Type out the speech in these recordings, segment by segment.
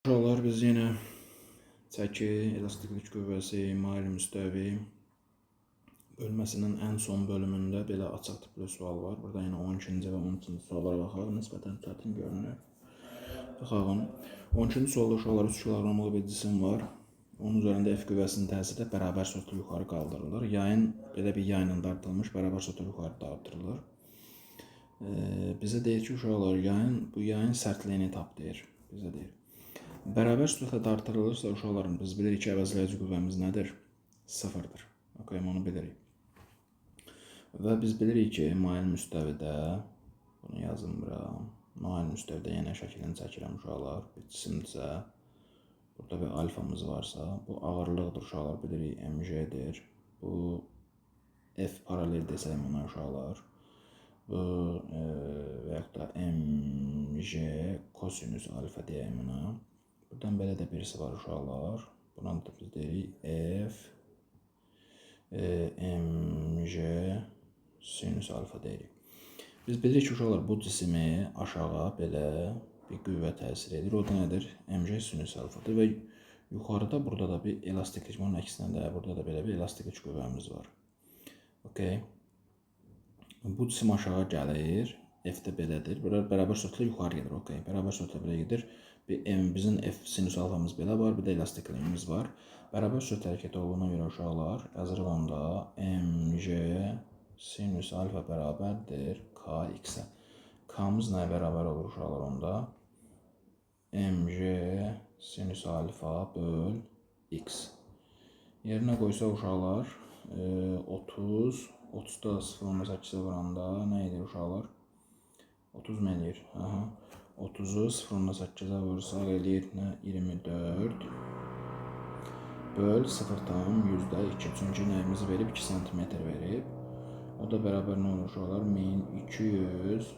Uşaqlar, biz yenə çəki, elastiklik qüvvəsi, mail müstəvi bölməsinin ən son bölümündə belə açıq tipli sual var. Burada yenə 12-ci və 13-cü suallara baxaq. Nisbətən çətin görünür. Baxaq. 12-ci sualda uşaqlar 3 kiloqramlıq bir cisim var. Onun üzərində F qüvvəsinin təsiri bərabər sürətlə yuxarı qaldırılır. Yayın belə bir yayla dartılmış, bərabər sürətlə yuxarı dartılır. Bizə deyir ki, uşaqlar, bu yayın sərtliyini tap deyir. Bizə deyir. Bərabər sürətlə dartırılırsa uşaqlarım, biz bilirik ki, əvəzləyici qüvvəmiz nədir? Sıfırdır. Okay, onu bilirik. Və biz bilirik ki, mail müstəvidə, bunu yazım bura, mail müstəvidə yenə şəklini çəkirəm uşaqlar, bir cisimdirsə, burada bir alfamız varsa, bu ağırlıqdır uşaqlar, bilirik mg-dir. Bu F paralel desək buna uşaqlar. Bu və yaxud da mg kosinüs alfa deyək buna. Buradan belə də birisi var uşaqlar. Buna da biz deyirik F mg sinüs alfa deyirik. Biz bilirik ki, uşaqlar, bu cisimi aşağı belə bir qüvvə təsir edir. O da nədir? Mg sinüs alfadır və yuxarıda burada da bir elastiklik, bunun əksinə də burada da belə bir elastiklik qüvvəmiz var. Okay. Bu cisim aşağı gəlir. F də belədir. Bura bərabər sürətlə yuxarı gedir. Okay. Bərabər sürətlə belə gedir. Bir M, bizim F sinüs alfamız belə var, bir də elastikliyimiz var. Bərabər sürət hərəkəti olduğuna görə uşaqlar, yazırıq onda mg sinüs alfa bərabərdir kx-ə. K-mız nəyə bərabər olur uşaqlar onda? Mg sinüs alfa böl x. Yerinə qoysaq uşaqlar, 30, 30-da 0,8-ə vuranda nə edir uşaqlar? 30 mu eləyir? Aha. 30-u 0,8-ə vursaq eləyir nə? 24 böl 0,2. Çünki nəyimizi verib? 2 sm verib. O da bərabər nə olur uşaqlar? 1200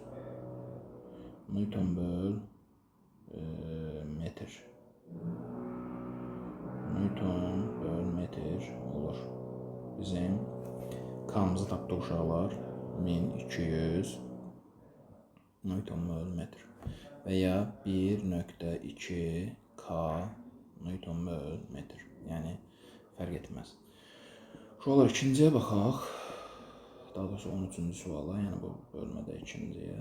Newton böl metr. Newton böl metr olur. Bizim K-mızı tapdıq uşaqlar. 1200 Newton böl metr və ya 1.2 K Newton böl metr. Yəni fərq etməz. Uşaqlar, ikinciyə baxaq. Daha doğrusu 13-cü suala, yəni bu bölmədə ikinciyə,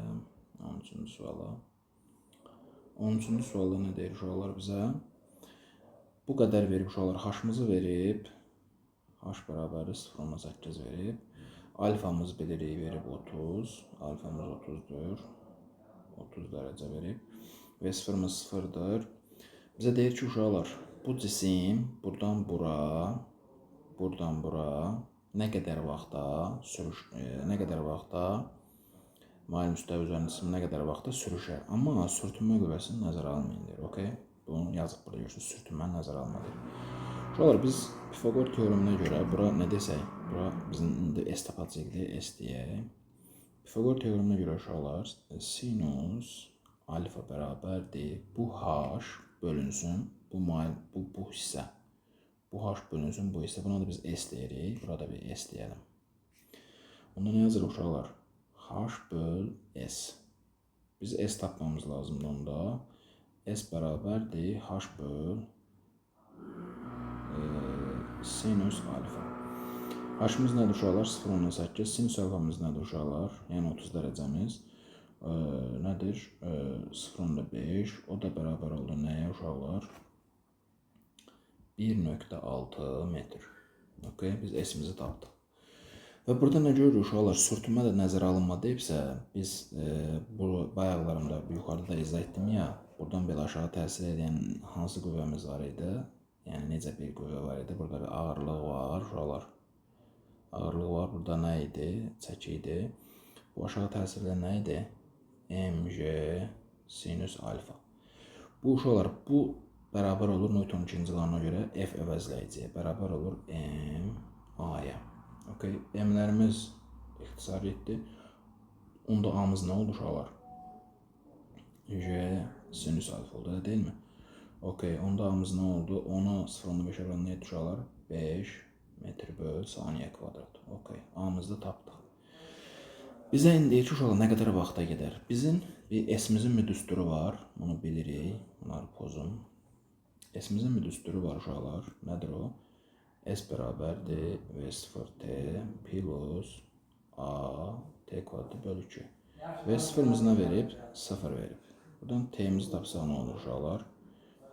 13-cü suala. 13-cü sualda nə deyir uşaqlar bizə? Bu qədər verib uşaqlar, H-mızı verib. H bərabərdir 0,8 verib. Alfamız bilirik verib 30. Alfamız 30-dur. 30 dərəcə verib. V sıfırımız sıfırdır. Bizə deyir ki, uşaqlar, bu cisim buradan bura, buradan bura nə qədər vaxtda sürüş, nə qədər vaxtda mail müstəvi üzərində cisim nə qədər vaxtda sürüşər. Amma sürtünmə qüvvəsini nəzərə almayın deyir. Okay? Bunu yazıb burada görürsünüz. Sürtünməni nəzərə alma deyir. Uşaqlar, biz Pifaqor teoreminə görə bura nə desək, bura bizim indi S tapacaqdır, S deyək. Pifaqor teoreminə görə uşaqlar, sinus alfa bərabərdir. Bu H bölünsün, bu mail, bu hissə. Bu H bölünsün bu hissə. Buna da biz S deyirik. Burada bir S deyəlim. Onda nə yazırıq uşaqlar? H böl S. Biz S tapmamız lazımdır onda. S bərabərdir H böl sinus alfa. H-mız nədir uşaqlar? 0,8. Sinus alfamız nədir uşaqlar? Yəni 30 dərəcəmiz. Nədir? 0,5. O da bərabər oldu nəyə uşaqlar? 1,6 metr. Okay, biz S-imizi tapdıq. Və burada nə görürük uşaqlar? Sürtünmə də nəzərə alınma deyibsə, biz bu bayaqlarımda yuxarıda da izah etdim ya, buradan belə aşağı təsir edən hansı qüvvəmiz var idi? Yəni necə bir qüvvə var idi? Burada bir ağırlıq var uşaqlar. Ağırlıq var. Burada nə idi? Çəki idi. Bu aşağı təsir edən nə idi? Mg sinüs alfa. Bu uşaqlar, bu bərabər olur Newton ikinci qanuna görə F əvəzləyiciyə. Bərabər olur M A-ya. Okay. M-lərimiz ixtisar etdi. Onda A-mız nə oldu uşaqlar? J sinüs alfa oldu, elə deyilmi? Okay. Onda A-mız nə oldu? Onu 0,5 oranı nə etdi uşaqlar? 5 metr böl saniyə kvadrat. Okay. A-mızı da tapdıq. Bizə indi deyir ki, uşaqlar, nə qədər vaxta gedər? Bizim bir S-imizin bir düsturu var. Bunu bilirik. Bunları pozum. S-imizin bir düsturu var uşaqlar. Nədir o? S bərabərdir V0T plus A T kvadratı bölü 2. V0-ımız nə verib? 0 verib. Buradan T-mizi tapsaq nə olur uşaqlar?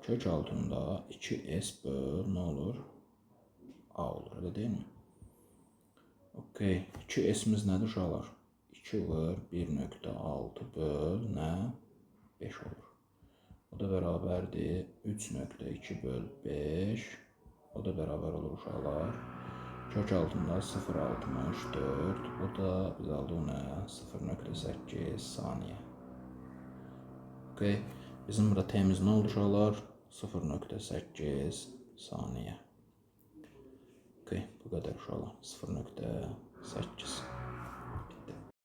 Kök altında 2S böl nə olur? A olur, elə deyilmi? Okey. 2S-imiz nədir uşaqlar? 2 vur 1.6 böl nə? 5 olur. O da bərabərdir 3.2 böl 5. O da bərabər olur uşaqlar. Kök altında 0.64. O da biz aldıq nə? 0.8 saniyə. Okey. Bizim burada T'miz nə oldu uşaqlar? 0.8 saniyə. Okey, bu qədər uşaqlar. 0.8.